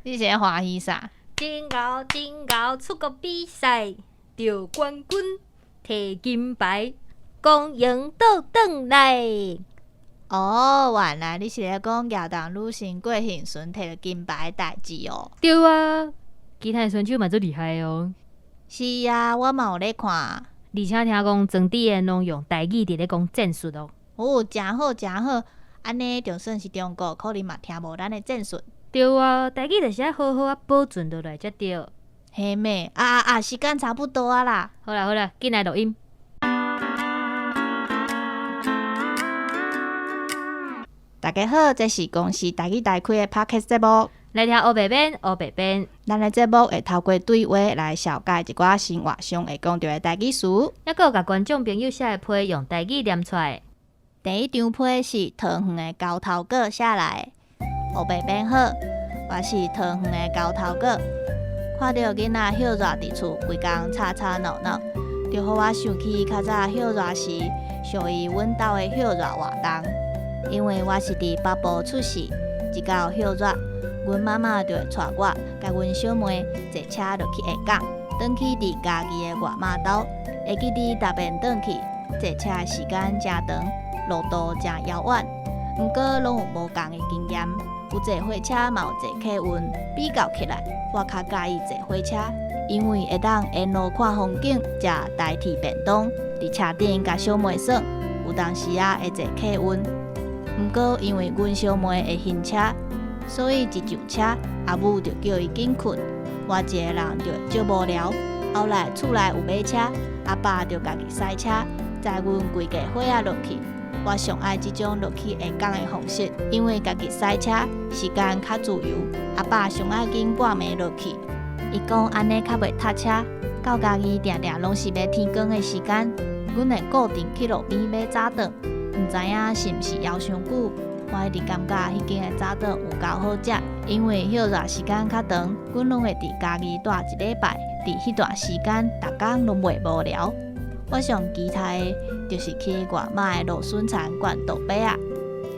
你是咧歡喜啥？真𠢕真𠢕出國比賽，得冠軍，提金牌，光榮倒轉來。哦，原來你是咧講亞當女神郭幸存提著金牌的代誌哦。對啊，其他的選手嘛足厲害哦。是啊，我嘛有咧看。而且聽講莊智淵攏用台語佇咧講戰術哦。哦，誠好誠好，按呢就算是中國，可能嘛聽無咱的戰術。對啊，台語就是愛好好啊保存落來才對。嘿咩？啊啊啊！時間差不多啊啦。好啦好啦，緊來錄音。大家好，這是公視台語台開的 Podcast 節目。來聽烏白編，烏白編。咱的節目會透過對話來紹介一寡生活上會講著的台語詞。猶閣有共觀眾朋友寫的批用台語念出來。第一張批是桃園的高頭果寫來的。烏白編好，我是桃園的高頭果。看著囡仔歇熱佇厝，規工吵吵鬧鬧，就予我想起較早歇熱時，屬於阮兜的歇熱活動。因為我是佇北部出世，一到歇熱，阮媽媽就會帶我佮阮小妹坐車落去下港，轉去佇家己的外媽兜。會記得搭便轉去，坐車的時間誠長，路途誠遙遠，毋過攏有無仝的經驗。有坐火車嘛有坐客運，比較起來，我較佮意坐火車，因為會當沿路看風景，食台鐵便當，佇車頂共小妹耍。有當時仔會坐客運，毋過因為阮小妹會晕車，所以一上車，阿母就叫伊緊睏，我一个人就會足無聊。後來厝內有馬車，阿爸就家己駛車，載阮規家伙仔落去。我上愛這種落去下港的方式，因為家己駛車時間較自由。阿爸上愛緊半暝落去，伊講按呢較袂塞車。到嘉義定定攏是欲天光的時間，阮會固定去路邊買早頓，毋知影是毋是枵傷久，我一直感覺彼間的早頓有夠好食，因為歇熱時間較長，阮攏會佇嘉義蹛一禮拜，佇彼段時間，逐工攏袂無聊。我上期待的就是去外媽的蘆筍田灌豆白仔。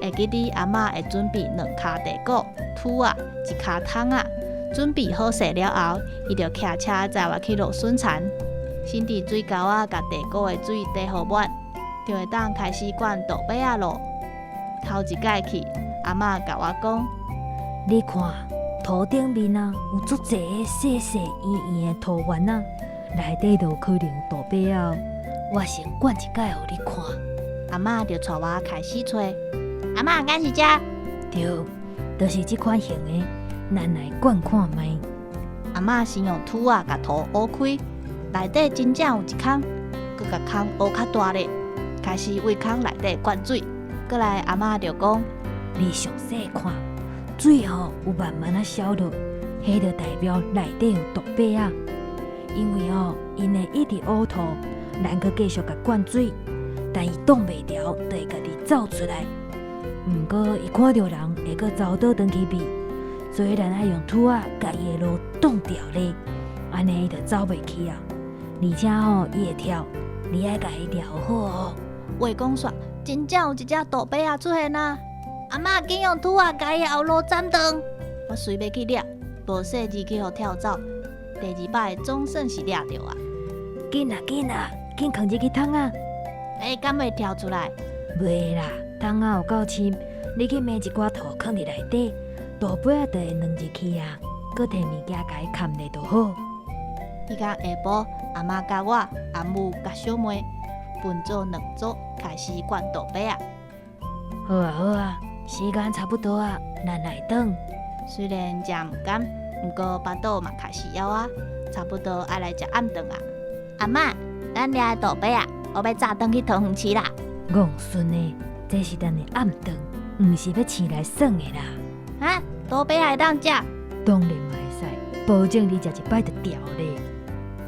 會記得阿嬤會準備兩跤地果、櫥仔、一跤桶仔，準備好勢了後，伊就騎車載我去蘆筍田，先佇水溝仔共地果的水貯予滿，就會當開始灌豆白仔囉。頭一擺去，阿嬤共我講：你看，土頂面啊，有足濟个細細圓圓的土丸仔，內底就有可能有豆白仔哦。我先灌一擺予你看。阿嬤就帶我開始揣。阿嬤，敢是這？對，就是這款型的，咱來灌看覓。阿嬤先用櫥仔共土挖開，內底真正有一空，閣共空挖較大咧，開始對空內底灌水。過來阿嬤就講：你詳細看，水吼有慢慢仔消落，彼就代表內底有豆白仔。因為吼，𪜶會一直挖土，咱閣繼續共灌水，但伊擋袂牢，就會家己走出來。毋過伊看著人會閣走倒轉去避，所以咱愛用櫥仔共伊的路擋牢咧，按呢伊就走袂去啊。而且吼，伊會跳，你愛共伊掠好哦。話講煞，真正有一隻豆白仔出現啊！阿嬤緊用櫥仔共伊後路斬斷，我隨欲去掠，無細膩去予跳走。第二擺總算是掠著啊！緊啊緊啊，緊囥入去桶仔。欸，敢會跳出來？袂啦，桶仔有夠深，你去抿一寡土囥佇內底，豆白仔就會卵入去啊。閣提物件共伊崁咧就好。彼工下晡，阿嬤佮我、阿母佮小妹分做兩組，開始灌豆白仔。好啊好啊，時間差不多啊，咱來轉。雖然誠毋甘，毋過腹肚嘛開始枵啊，差不多愛來食暗頓啊。阿嬤，咱掠的豆白仔，我欲紮轉去桃園市啦。戇孫的，這是咱的暗頓，毋是欲飼來耍的啦。啊，豆白仔會當食？當然嘛會使，保證你食一擺就著咧。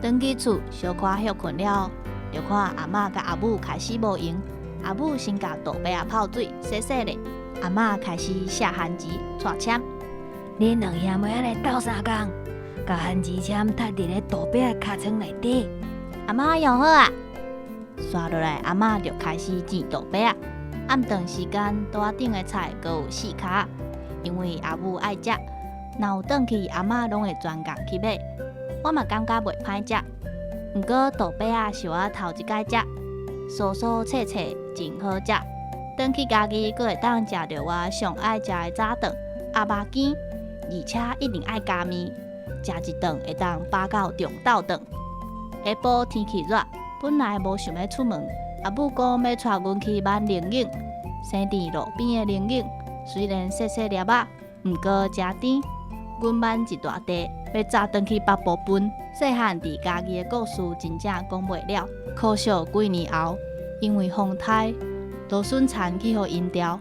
轉去厝小可歇睏了後，就看阿嬤佮阿母開始無閒。阿母先共豆白仔泡水洗洗咧，阿嬤開始寫番詞、掣籤。恁兩兄妹仔來鬥相共，共番詞籤貼佇咧豆白仔尻川內底。阿嬤用好啊！紲落來，阿嬤就開始煎豆白仔。暗頓時間，桌仔頂的菜閣有四跤，因為阿母愛食，若有轉去，阿嬤攏會專工去買。我嘛感覺袂歹食，毋過豆白仔是我頭一擺食，酥酥脆脆，真好食。轉去嘉義，閣會當食著我上愛食的早頓鴨肉羹，而且一定愛加麵，食一頓會當飽到中晝頓。下晡天氣熱，本來無想欲出門，阿母講欲帶阮去挽龍眼，生佇路邊的龍眼，雖然細細粒仔，毋過誠甜。阮挽一大袋，欲紮轉去北部分。細漢佇嘉義的故事真正講袂了，可惜幾年後，因為風颱，蘆筍田去予淹掉，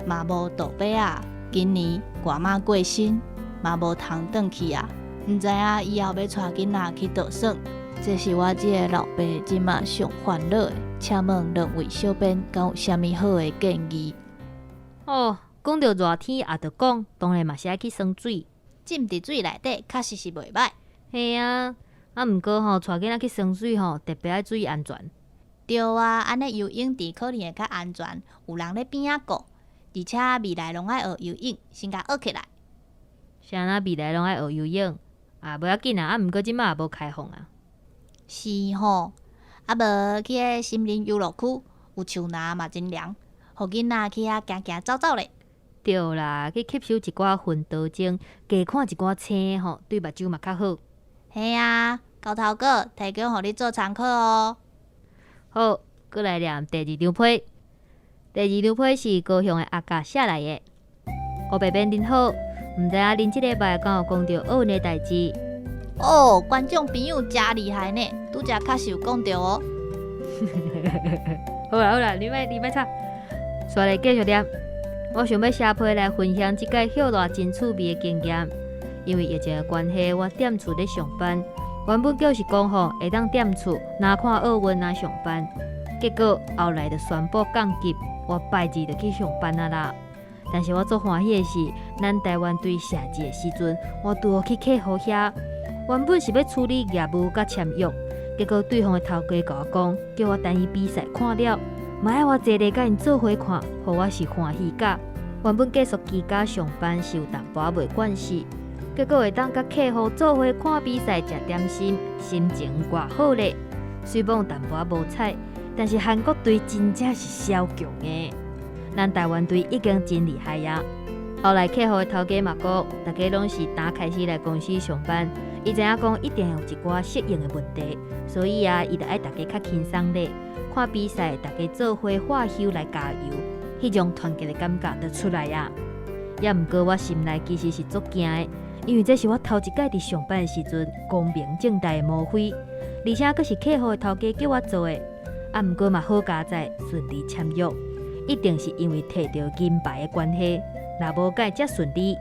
嘛無豆白仔。今年外媽過身，嘛無通轉去啊。毋知影以後欲帶囡仔去佗耍，這是我這个老爸這馬上煩惱的。請問兩位小編，敢有啥物好的建議？哦，講著熱天也著講，當然嘛是愛去耍水。浸佇水內底，確實是袂䆀。嘿啊，啊毋過吼，帶囡仔去耍水吼，特別愛注意安全。對啊，按呢游泳池可能會較安全，有人咧邊仔顧，而且未來攏愛學游泳，先共學起來。是按怎未來攏愛學游泳？啊，無要緊啊，啊毋過這馬也無開放啊。是吼，啊無去彼森林遊樂區，有樹林嘛真涼，予囡仔去遐行行走走咧。對啦，去吸收一寡芬多精，加看一寡星吼，對目睭嘛較好。嘿啊，猴頭哥提供予你做參考哦。好，閣來念第二張批。第二張批是高雄的阿甲寫來的。烏白編恁好，毋知影恁這禮拜敢有講著奧運的代誌？哦，觀眾朋友誠厲害呢，拄才確實有講著哦。好啦好啦，你莫你莫吵，煞來繼續念。我想欲寫批來分享這擺歇熱真趣味的經驗。因為疫情的關係，我踮厝咧上班。原本叫是講吼會當踮厝，若看奧運若上班。結果後來就宣布降級，我拜二就去上班啊啦。但是我足歡喜的是，咱台灣隊射擊的時陣，我拄好去客戶遐。原本是欲處理業務佮簽約，結果對方的頭家共我講，叫我等伊比賽看了，嘛愛我坐咧佮𪜶做伙看，予我是歡喜甲。原本繼續居家上班是有淡薄仔袂慣勢，結果會當佮客戶做伙看比賽、食點心，心情偌好咧。雖罔淡薄仔無彩，但是韓國隊真正是超強的，咱台灣隊已經真厲害啊。後來客戶的頭家嘛講，大家攏是今開始來公司上班，伊知影講一定有一寡適應的問題，所以啊，伊就愛大家較輕鬆咧，看比賽，大家做伙喝休來加油，彼種團結的感覺就出來啊。也毋過我心內其實是足驚的，因為這是我頭一擺佇上班的時陣，光明正大的摸灰，而且閣是客戶的頭家叫我做的。啊，毋過嘛好佳哉，順利簽約，一定是因為提著金牌的關係，若無敢會遮順利。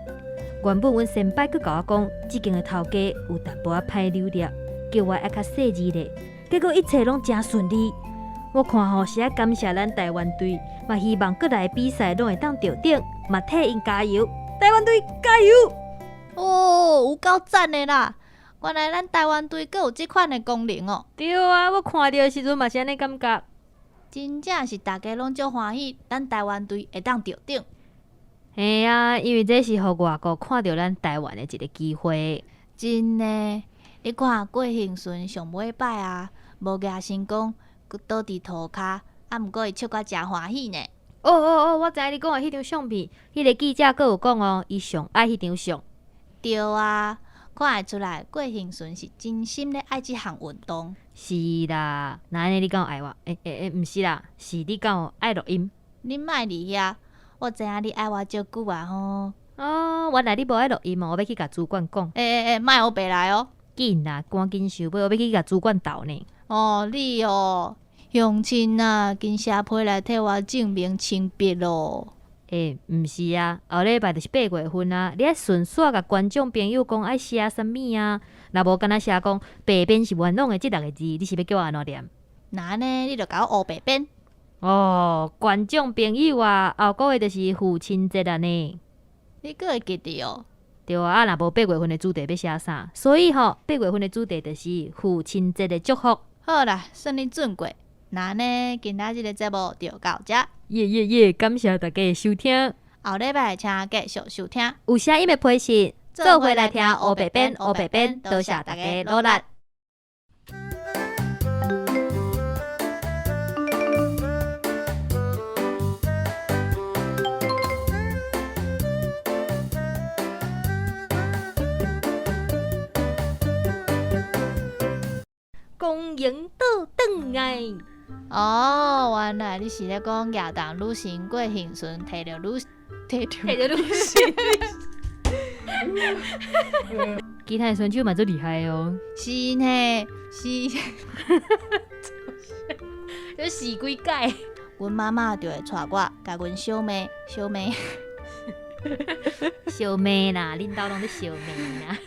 原本阮先擺閣共我講，這間的頭家有淡薄仔歹扭捏，叫我愛較細膩咧。結果一切攏誠順利。我看吼是愛感謝咱台灣隊，嘛希望閣來比賽攏會當著獎，嘛替𪜶加油，台灣隊加油！哦，有夠讚的啦！原來咱台灣隊閣有這款的功能哦。對啊，我看著的時陣嘛是按呢感覺。真正是大家攏足歡喜，咱台灣隊會當著獎。嘿啊，因為這是予外國看著咱台灣的一個機會。真的，你看郭幸存上尾擺啊，無舉成功，閣倒佇塗跤，啊，毋過伊笑甲誠歡喜呢。哦哦哦，我知你講的彼張相片，彼個記者閣有講哦，伊上愛彼張相。對啊，看會出來郭幸存是真心咧愛這項運動。是啦，那按呢你敢有愛我？欸欸欸，毋是啦，是你敢有愛錄音？你莫佇遐，我知影你愛我足久啊吼。哦，原來你無愛錄音哦，我欲去共主管講。欸欸欸，莫烏白來哦。緊啦，趕緊收尾，我欲去共主管鬥呢。哦，你哦，鄉親啊，緊寫批來替我證明清白咯。欸，毋是啊，後禮拜就是八月份啊，你愛順紲共觀眾朋友講愛寫啥物啊？若無干焦寫講白變是冤枉的這六个字，你是欲叫我按怎念？若按呢，你就共我烏白變。哦，觀眾朋友啊，後個月就是父親節啊呢。你閣會記得哦？對啊，啊若無八月份的主題欲寫啥？所以吼，八月份的主題就是父親節的祝福。好啦，算你準過。那按呢，今仔日的節目就到遮。耶耶耶！感謝大家的收聽。後禮拜請繼續收聽。有聲音的批信，做伙來聽烏白編，烏白編，多謝大家努力。公羊倒轉來。哦，原來你是咧講亞當女神過幸順，提著女，提著提著女神。其他的選手嘛足厲害哦。是呢，是。這死幾屆。阮媽媽就會帶我，共阮小妹、小妹、小妹啦，恁兜攏咧小妹啦。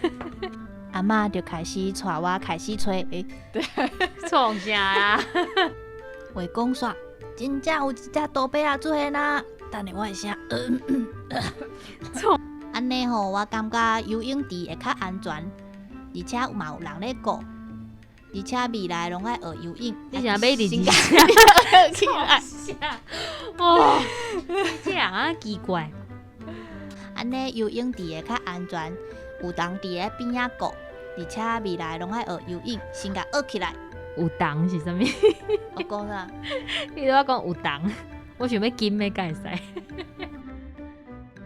阿嬤就開始帶我開始揣，欸，創啥啊？話講煞，真正有一隻杜伯仔出現啊！等下我會聲，按呢吼，我感覺游泳池會較安全，而且嘛有人咧顧，而且未來攏愛學游泳。你是欲買先起來？哦，這人啊奇怪。按呢游泳池會較安全，有人佇咧邊仔顧，而且未來攏愛學游泳，先共學起來。有銅是啥物？我講啥？你拄仔講有銅，我想欲金的敢會使？